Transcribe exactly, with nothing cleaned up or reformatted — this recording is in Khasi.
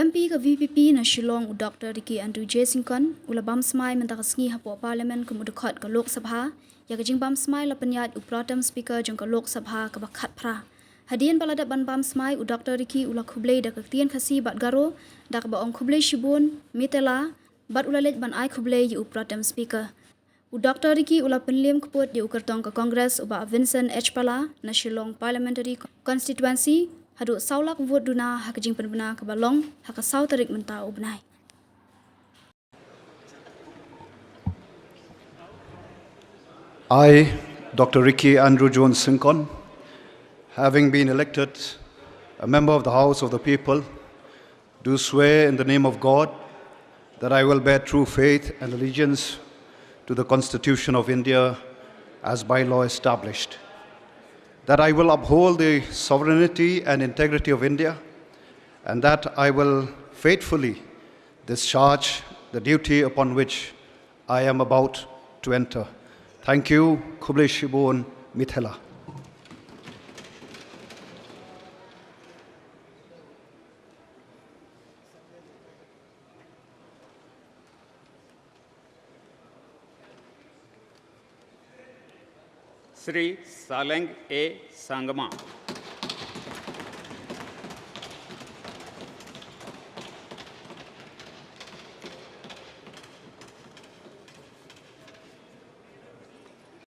MP ka VPP na Shillong u Dr Ricky Andrew J Syngkon u la bam smai mynta ka sngi hapoh Parliament kum u dkhot ka Lok Sabha. Ïa ka jingbam smai la pynïaid u Pro Tem Speaker jong ka Lok Sabha kaba khatphra. Hadien ba la dep ban bam smai, u Dr Ricky u la khublei da ka ktien Khasi bad Garo da kaba ong khublei shibun Mithela, bad u la leit ban ai khublei ïa u Pro Tem Speaker. U Dr Ricky u la pynliem kput ïa u kyrtong ka Congress u Bah Vincent H Pala na Shillong Parliamentary Constituency haduh saw lak vote duna ha ka jingpynbna kaba long ha ka saw tarik mynta u bnai. I, Dr Ricky Andrew Jones Syngkon, having been elected a member of the House of the People, do swear in the name of God that I will bear true faith and allegiance to the Constitution of India as by law established, that I will uphold the sovereignty and integrity of India, and that I will faithfully discharge the duty upon which I am about to enter. Thank you. Khublei shibun, Mithela. Sri Saleng A Sangma.